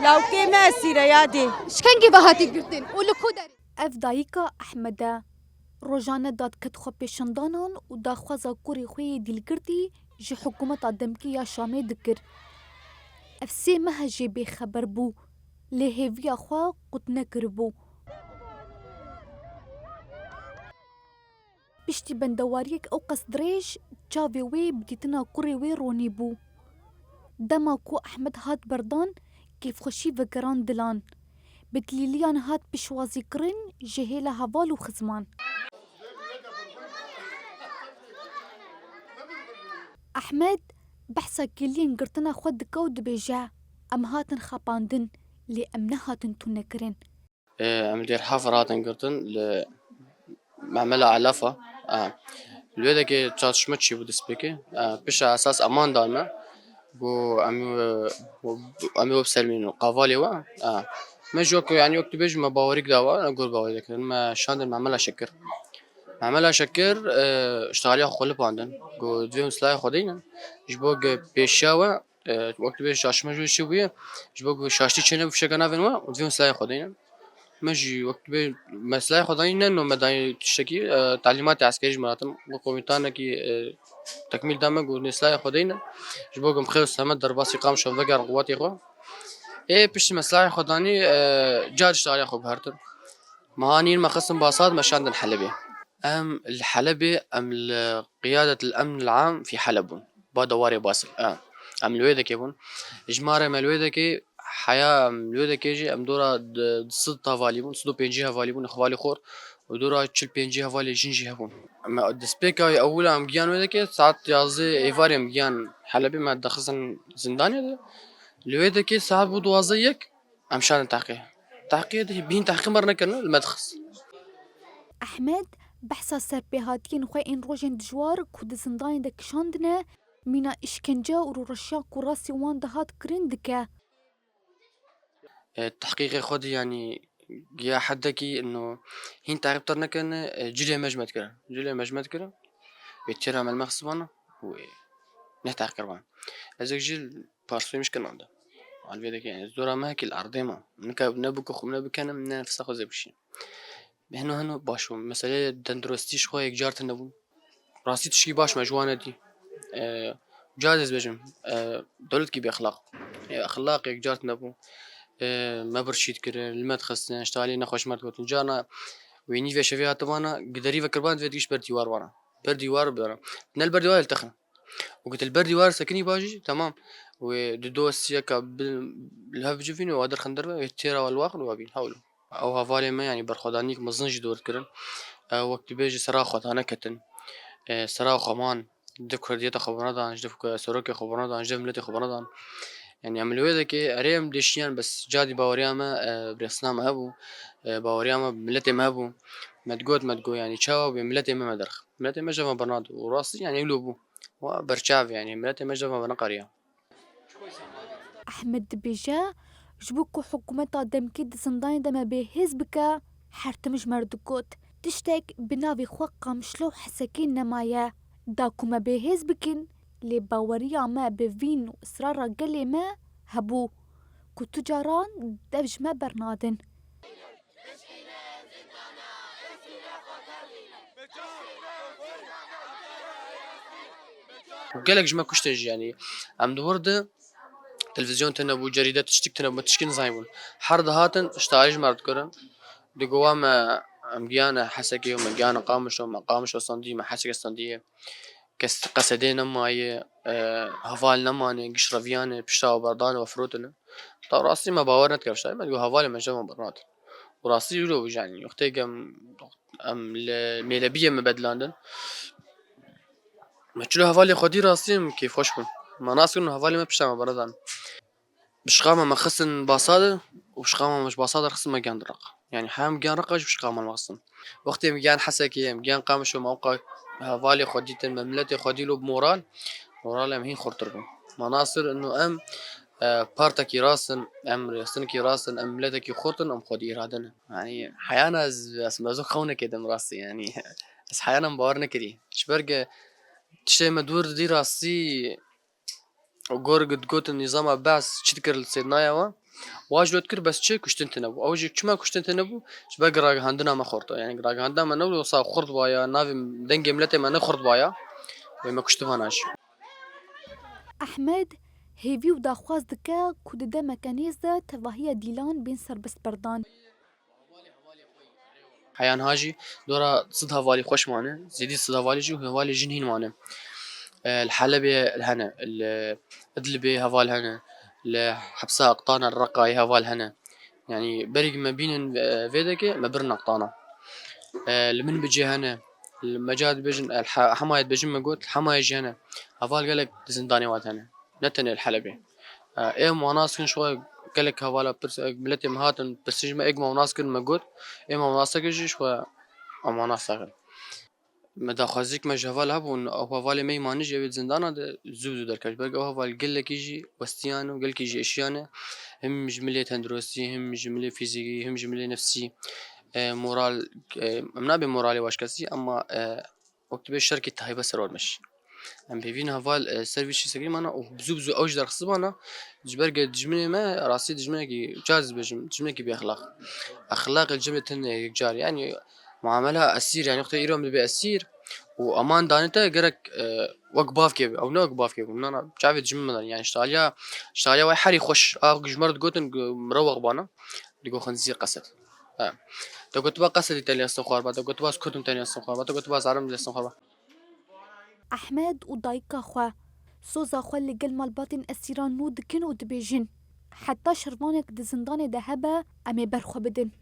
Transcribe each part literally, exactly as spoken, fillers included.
Lawkê me esîr e yadê. Ji kengê ve hatî girtin û li ku derê? Ev dayika Ehmed e. Rojane dadket xwe pêşandanan û daxwaza kurê xwe yê dîlgirtî ji hikûmeta demkî ya Şamê dikir. Ev sê meh e jê bêxeber bû, lê hêviya xwe qut nekiribû. Piştî bendewariyek ewqas dirêj, çavê wê bi dîtina kurê wê ronî bû. Dema ku Ehmed hat berdan, kêfxweşî vegeran dilan. Bi tilîliyan hat pişwazîkirin ji hêla heval û xizman. Ehmed behsa kêliyên girtina xwe dike û dibêje, Em hatin xapandin, lê em nehatin tune kirin. Em li Dêrhev re hatin girtin, li Memela Elafa. Li wê dekê çatişme çêbû destpêkê. Pişta esas eman dan me. Got, em ê, em ê we biselimînin, qavalê we. Me jî wek, yanî wek tu bêjî me bawerî dawa, ne gur bawerî dikirin. Me şandin Memela Şekir. Memela Şekir, e, ştaliya xwe lipandin. Got, divê hûn silahê xwe deynin. Ji bo ku pêşiya we, e, wek tu bêjî şaşme jî çi bûye. Ji bo ku şaştî çênebû fişeka navên we, û divê hûn silahê xwe deynin. Me jî wek tu bê, me silahê xwe danî ne, no me danî tiştekî, e, talîmatê eskerî ji me hatin. Wek komutanekî, e, tekmîl da me, got, nê silahê xwe deyne. Ji bo ku em xêr û selamet derbasî Qamişlo vegerin quwetê xwe. Ê piştî me silahê xwe danî, e, car ji tariya xwe guhertin. Me hanîn me xistin Basad, me şandin Helebê. Em li Helebê, em li Qiyadet el Emn el Am fî Heleb bûn. Ba dewarê Basil. E, em li wê dekê bûn. Ji ma re me li wê dekê heya em li wê dekê jî em dora di, di sed hevalî bûn, sed û pêncî hevalî bûn, hevalî xor û dora çil pêncî hevalê jin jî hebûn. Me destpêka wê ewila em giyan wê dekê, saet yazdeh êvarê em giyan Helebê, me dixistin zindanê de. Li wê dekê saet bû duwazdeh yek, em şandin tehqê. Tehqê de bîn tehqê me re nekirine, li me dixist. Ehmed behsa serpêhatiyên xwe ên rojên dijwar ku di zindanê de kişandine, mîna îşkence û rûreşiya ku rastî wan dihat kirin dike. E, tehqîqê xwe de, yanî, giya hedekî, ino, hîn teqîb ter nekirine, e, cilê me ji me dikirin. Cilê me ji me dikirin. Wê têra me li me xistibana û, e, neh tehqîr ban. Ez ê jî parsûyê min ji kinan de. Alvê dike, yanî, ez dora me hekî li erdê me. Nika ne bû ku xwe ne bikenim, ne nefsa xwe zê bişînim. Heno heno baş bûm. Meseleyê tenduristî ji xwe yekcar tune bûm. Rastî tişkî baş me ji wan nedî. E, Carê ez bêjim, e, dewletkî bêexlaq. E, exlaq yekcar tune bû. E, me birçî dikirin, li me dixistin, ji talê nexweş me digotin. Carna wê nîvê şevê hatibana, giderî vekirban divê digişt ber dîwar vana. Ber dîwar bibana. Ne li ber dîwar li texin. Û ku tu li ber dîwar sekinî ba jî, temam. Wê di dosiyeka bi, li hev bicivîn û wa derxin derve, wê têra wa li waxin û wa bîn. Hewlo. Ew hevalê me, yanî berxwedaniyek mezin jî dor dikirin. Ew wek tu bêjî sera xwe dane ketin. E, sera xwe man, di kurdiyeta xwe bana dan, ji dev serokê xwe bana dan, ji dev miletê xwe bana dan. Yanî em li wê dekê erê em dêşiyan bes cadî baweriya me, e, bi rêxistina me hebû. E, baweriya me bi miletê me hebû. Me digot, me digot, yanî çawa bê miletê me me derx. Miletê me ji me bernadin. Û rastî, yanî, wilo bû. Wa berçav, yanî, miletê me ji me neqeriya. Ehmed dibêje, ji bo ku hikûmeta demkî di zindanê de me bêhêz bike, her tim ji me re digot, tiştek bi navê xwe Qamişlo û Hesekê nemaye. Da ku me bêhêz bikin, lê baweriya me bi vîn û israra gelê me hebû, ku tu caran dev ji me bernadin. Gelek ji me kuştin jî, yanî em di wir de televîzyon tune bû, cerîde tiştik tune bû, tişkî nizanîbûn. Her dihatin ji tarî ji me re dikirin. Digowa me em giyane Hesekê û me giyane Qamişlo, me Qamişlo standî, me Heseke standî ye. Kes qesedê nemaye, e, heval nemane, giş reviyane, pişta we berdane we firotine. Ta rastî me bawer nedikir pişta, me digo hevalê me ji me bernadin. Û rastî wilo bû, yanî wextê em, em li mêlebiyê me bedilandin. Me çilo hevalê xwedî rastî em kêfxweş bûn. Me nas kirin û hevalê me pişta me berdan. Bişqa me, me xistin Basad û bişqa me, me ji Basad re xistin me giyan Reqa. Yanî hem giyan Reqa ji bişqa me me xistin. Wextê em giyan Hesekê, em giyan Qamişlo, me ewqa hevalê xwe dîtin, me miletê xwe dî lo bi moral. Moral em hîn xurtir bû. Me nas kir ino em, e, partekî rast in, em rêxistinekî rast in, em miletekî xurt in, em xwedî îrade ne. Yanî heyana ez, ez mezin xewnekê dim rastî, yanî ez heyana min bawer nekirî. Ji ber ke tiştê me dûr didî rastî, û gor got, gotin nîzama Be'es çi dikir li Sêdnaya we? Wa ji we dikir, bes çi, kuştin tune bû. Ew jî çima kuştin tune bû? Ji ber ragihandina me xurt e. Yani ragihandina me ne wisa xurt baya, navê dengê miletê me ne xurt baya. Wê me kuştibana jî. Ehmed hêvî û daxwaz dike ku di demeke nêz de tevahiya dîlan bên serbestberdan. Heyan ha jî dora sed hevalî xweş mane, zêdî sed hevalî jî û hevalê jin hîn mane. E, li Helebê hene, li Idlibê heval hene, li hepsa Aqtana Reqayê heval hene. Yani berî me bînin, e, vê dekê me birin Aqtana. E, li Minbicê hene, li me ca dibêjin, e, li He-, Hemayê dibêjin me got, li Hemayê jî hene. Heval gelek di zindanê wan hene. Ne tenê li Helebê. E, ê wan nas kirin, ji xwe gelek hevala pirs, e, miletê me hatin, pirsî ji me, ê wan nas kirin me got, ê wan nas kirin jî ji xwe em wan nas kirin. Me daxwazîk me ji heval hebûn, ew hevalê me yî mane jî ew ê di zindana de zû zû derkeve. Ji ber ku ew heval gelekî jî westiyan û gelekî jî êşiyan e. Him ji milê tenduristî, him ji milê fîzîkî, him ji milê nefsî, e, moral, e, em nabê moralê waş kesî, ama, e, wek tu bê şerkî taybet ser wan meşî. Em pêvîn heval, e, ser vî şî sekinî mana û bi zû bi zû ew jî derxistibana. Ji ber ku dijminê me, rastî dijminekî, çar dibêjim, dijminekî bêexlaq. Exlaqê li cem de tune yekcar. Yani muamela esîr, yani wextê îro em dibê esîr û eman danê te gerek, e, wek bavkê be. Ew ne wek bavkê bû. Na, na, çavê dijmin me dan. Yani ştaliya, ştaliya wê herî xweş. A ji me re digotin, mire wex bana. Digo xinzîr qesed. He. Te gotiba qesedî te lê xistin xwarba, te gotiba ez kurd im te lê xistin xwarba, te gotiba ez ereb im te lê xistin xwarba. Ehmed û dayika xwe soza xwe li gel malbatên esîran nû dikin û dibêjin, heta şervanek di zindanê de hebe, em ê ber xwe bidin.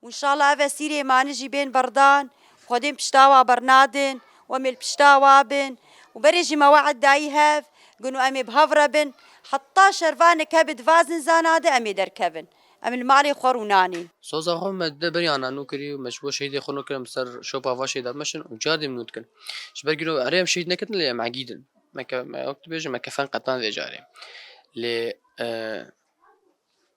Û înşallah ev esîrê mane jî bên berdan, Xwedê pişta wa bernadin, û em ê li pişta wa bin. Û berê jî me we'd dayî hev, gun û em ê bi hev re bin. Heta şervanek hebe di va zinzana de em ê derkevin. Em li malê xwe rûnanîn. Soza xwe me de beriya na nû kirî û me ji bo şehîdê xwe nû kirin, em ser şopa va şehîda meşin û cardê min nû dikin. Ji ber giro erê em şehîd neketin lê em egîdin. Me ke-, me wek dibêjin me kefen qetan vê carê. Lê, e,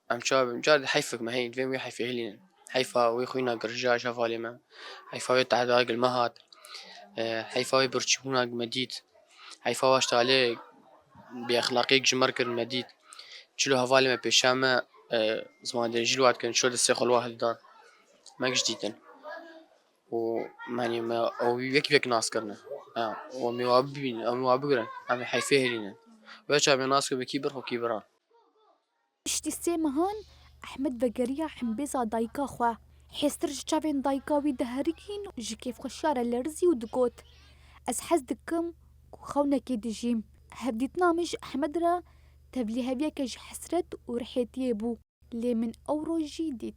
em çawa bin? Car heyfek me heyî, divê wî heyfê hilînin. Heyfa wî xwîna girja ji hevalê me. Heyfa wê tehda gil me hat. E, heyfa wê birçîbûna me dît. Heyfa wa ştalê bêexlaqiyek ji me re kir me dît. Çilo hevalê me pêşiya me, e, ziman dirêjî li wa dikin, çilo destê xwe li wa hildan. Me giş dîtin. Û, menî me ew wek wek nas kirine. Ha, û em ê wa bibînin, em ê wa bigirin. Em ê heyfê hilînin. Wê çawa em ê nas kirin, bi kî bir xwe kî biran. Piştî sê mehan Ehmed vegeriya hembêza dayika xwe. Hêstir ji çavên dayika wî diherikîn û ji kêfxweşiya re lerizî û digot, Ez hez dikim ku xewnekê dijîm. Hevdîtina min ji Ehmed re tevlîheviyeke ji hesret û rihêtiyê bû. Lê min ew roj jî dît.